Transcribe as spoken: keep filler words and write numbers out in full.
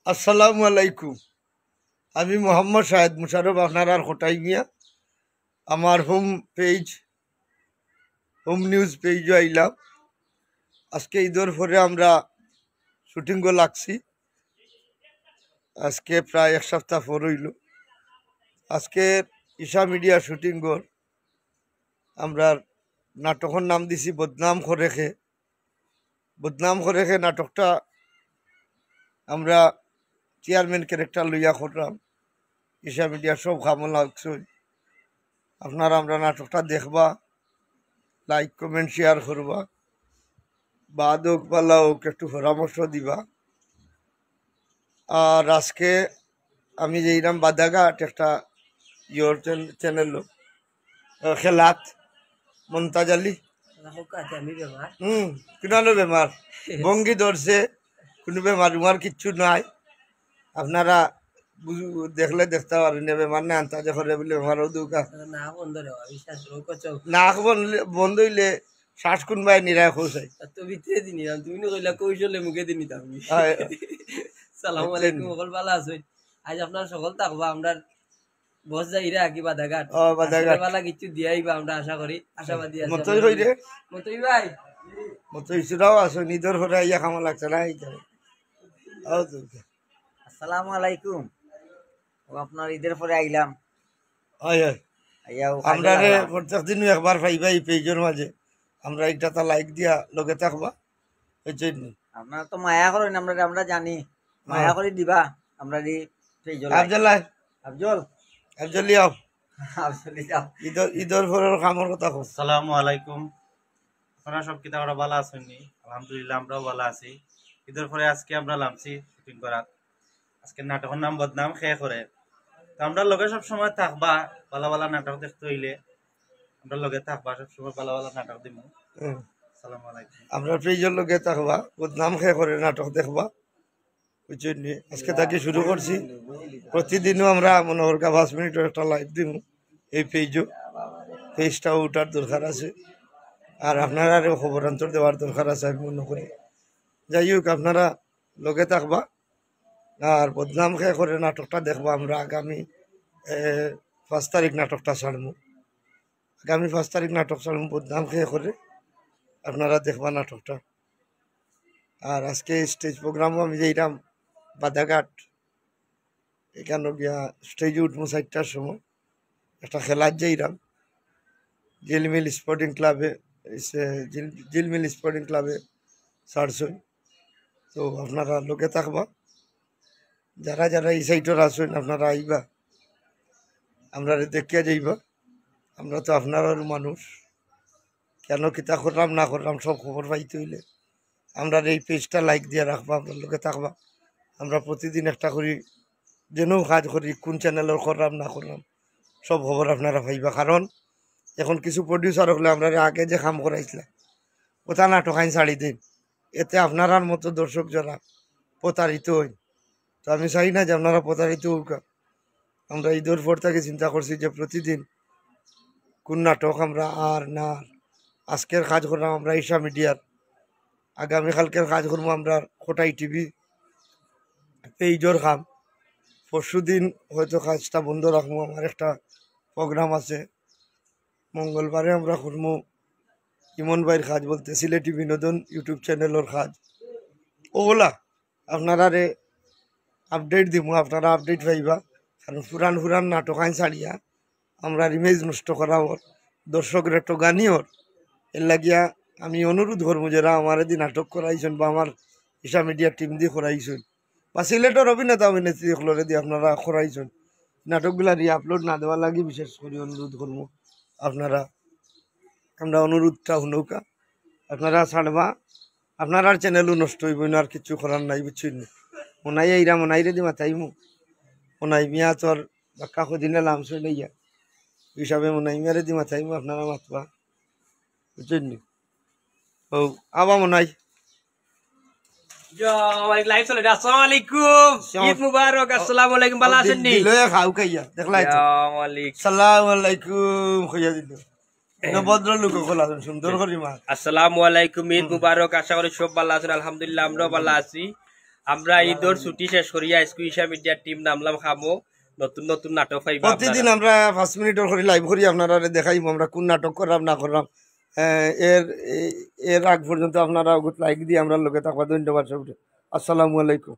আসসালামু আলাইকুম। আমি মোহাম্মদ শাহেদ মুশারফ, আপনারার কটাই মিয়া। আমার হোম পেজ, হোম নিউজ পেজও আইলাম। আজকে ঈদর পরে আমরা শুটিংও লাগছি। আজকে প্রায় এক সপ্তাহ পর অইল। আজকে ঈশা মিডিয়া শুটিংর আমরার নাটকর নাম দিছি বদনাম করে খে। বদনাম করে খে নাটকটা আমরা চেয়ারম্যান ক্যারেক্টার লইয়া করলাম। ঈশা মিডিয়া সব কামো লাগছইন। আপনারা আমরার নাটকটা দেখবা, লাইক, কমেন্ট, শেয়ার করবা, বাদ হোক, বালা হোক, একটু পরামর্শ দিবা। আর আজকে আমি যাইরাম বাদাঘাট একটা ইয়র চ্যান-, চ্যানেল, আহ, খেলাত মন্তাজ আলী। রাখো কাছে আমি বেমার। হুম, কিনানো বেমার? ভঙ্গি ধরছে, কোনো বেমার উমার কিচ্ছু নাই। আপনারা বুঝ-, দেখলে দেখতা পারইন, বেমার না আন্তাজে করে বলে বেমারও দুকা। না বন্ধ রে বাবা, বিশ্বাস করো, কচক। নাক বন্ধ, বন্ধ অইলে শ্বাস কোনবায় নিরায় খোঁজাই। আর তো ভিতরে দিনি না, তুমি না কইলা কৌশলে মুখে দিনি তো আমি। হয়। সালামু আলাইকুম, সকল ভালা আছইন? আইজ আপনারা সকল থাকবা, আমরার বস যাইরা কি বাদাঘাট। ও, বাদাঘাট। আসলে ভালা কিছু দিয়াইবা, আমরা আশা করি, আশাবাদী আছি। মতই কই রে? মতই ভাই। মতই ইসুরাও আছো, ঈদর পরে আইয়া কামো লাগছে না, এই তো। আও তো। আসসালামু আলাইকুম। ও, আপনার ঈদর পরে আইলাম। হয়, হয়। আইয়া ও কাজে আমরারে লাগলাম। প্রত্যেক দিনও একবার পাইবা এই পেজর মাঝে। আমরা একটা তা লাইক দিয়া লগে থাকবা, এই জন্য। আপনারা তো মায়া করইন, আমরা, আমরা জানি। মায়া হ্যাঁ। করি দিবা, আমরা দি পেজর লাইক। আফজল আয়। আফজল। আফজল ইয়াও। আফজল ইয়াও। ঈদর, ঈদর পরের কামর কথা কও। আসসালামু আলাইকুম। আপনারা সব কিতা করা ভালা আছইন নি? আলহামদুলিল্লাহ, আমরাও ভালা আছি। ঈদর পরে আজকে আমরা লামছি শুটিং করাত। আজকে নাটকর নাম বদনাম খে করে। তো আমরার লগে সব সময় থাকবা, ভালা ভালা নাটক দেখতে অইলে আমরার লগে থাকবা, সব সময় ভালা ভালা নাটক দিমু। হুম। আসসালামু আলাইকুম। আমরার পেজর লগে থাকবা, বদনাম খে করে নাটক দেখবা, বুঝছইন নি? আজকে থাকি শুরু করছি, প্রতিদিনও আমরা মনে করি পাঁচ মিনিটর একটা লাইভ দিমু এই পেজও। পেজটাও উঠার দরকার আছে, আর আপনারারেও খবরান্তর দেওয়ার দরকার আছে আমি মনে করি। যাই হোক, আপনারা লগে থাকবা। আর বদনাম খে করে নাটকটা দেখবা আমরা আগামী, এ, পাঁচ তারিখ নাটকটা ছাড়মু। আগামী পাঁচ তারিখ নাটক ছাড়মু বদনাম খে করে, আপনারা দেখবা নাটকটা। আর আজকে স্টেজ প্রোগ্রামও আমি যাইরাম বাদাঘাট, এখানো গিয়া স্টেজে উঠমু চাইরটার সময়। একটা খেলাত যাইরাম ঝিলমিল স্পোর্টিং ক্লাবে, এই সে ঝিল-, ঝিলমিল স্পোর্টিং ক্লাবে ছাড়ছইন। তো আপনারা লগে থাকবা, যারা যারা এই সাইডর আছইন আপনারা আইবা, আমরারে দেখিয়া যাইবা। আমরা তো আপনারার মানুষ, কেন কিতা করলাম না করলাম সব খবর পাইতে অইলে আমরার এই পেজটা লাইক দিয়া রাখবা, আমরার লগে থাকবা। আমরা প্রতিদিন একটা করি যেন কাজ করি, কোন চ্যানেলর করলাম না করলাম, সব খবর আপনারা পাইবা। কারণ এখন কিছু প্রডিউসার অকলে আমরারে আগে যে কাম করাইছলা, ওটা নাটক আইন ছাড়ি দিন, এতে আপনারার মতো দর্শক যারা প্রতারিত অইন। তো আমি চাই না যে আপনারা প্রতারিত অউক্কা। আমরা ঈদর পর থাকি চিন্তা করছি যে প্রতিদিন কোন নাটক আমরা আর না আর। আজকের কাজ করলাম আমরা ঈশা মিডিয়ার, আগামীকালকের কাজ করমু আমরা কটাই টিভি পেজর কাম। পরশুদিন হয়তো কাজটা বন্ধ রাখমু, আমার একটা প্রোগ্রাম আছে। মঙ্গলবারে আমরা করমু ইমন ভাইর কাজ, বলতে সিলেটি বিনোদন YouTube চ্যানেলর কাজ। ওগুলা আপনারারে আপডেট দিমু, আপনারা আপডেট পাইবা। কারণ পুরান পুরান নাটক আইন ছাড়িয়া আমরার ইমেজ নষ্ট করা অর, দর্শকরে ঠগানি অর। এর লাগিয়া আমি অনুরোধ করমু, যারা আমারে দি নাটক করাইছইন বা আমার ঈশা মিডিয়া টিম দি করাইছইন বা সিলেটর অভিনেতা অভিনেত্রী অকলরে দি আপনারা করাইছইন, নাটকগুলা রি-আপলোড না দেওয়ার লাগি বিশেষ করি অনুরোধ করমু। আপনারা, আমরা অনুরোধটা হুনউক্কা, আপনারা ছাড়বা, আপনারার চ্যানেলও নষ্ট অইবো না, আর কিচ্ছু করার নাই, বুঝছইন নি? মনাই আইরা, মনাইরে দি মাতাইমু। মনাই মিয়া তোর বাক্কা কদিনে লামছইন আইয়া, হিসাবে মনাই মিয়ারে দি মাতাইমু, আপনারা মাতবা, বুঝছইন নি? ও, আবা মনাই। ইয়া, ওয়ালাইকুম, লাইভ চলে। আসসালামু আলাইকুম। আসসালাম। ঈদ মুবারক। আসসালামু আলাইকুম। ভালা আছইন নি? দিল, দিল খাও খাইয়া, দেখলাই তো। ইয়া, ওয়ালাইকুম। আসসালামু আলাইকুম, কইয়া দিল। না, ভদ্রলোক অকল আছইন, সুন্দর করি মা। আসসালামু আলাইকুম, ঈদ হুম। মুবারক। আশা করি সব ভালা আছইন। আলহামদুলিল্লাহ, আমরাও ভালা আছি। আমরা ঈদর ছুটি শেষ করিয়া আইজকু ঈশা মিডিয়ার টিম নামলাম কামো। নতুন নতুন নাটক পাইবা আপনারা। প্রতিদিন আমরা পাঁচ মিনিটর করি লাইভ করি, আপনারারে দেখাইমু আমরা কোন নাটক করলাম না করলাম। আহ, এর এ- এর আগ পর্যন্ত আপনারা লাইক দিয়া আমরার লগে থাকবা। ধন্যবাদ সবরে। আসসালামু আলাইকুম।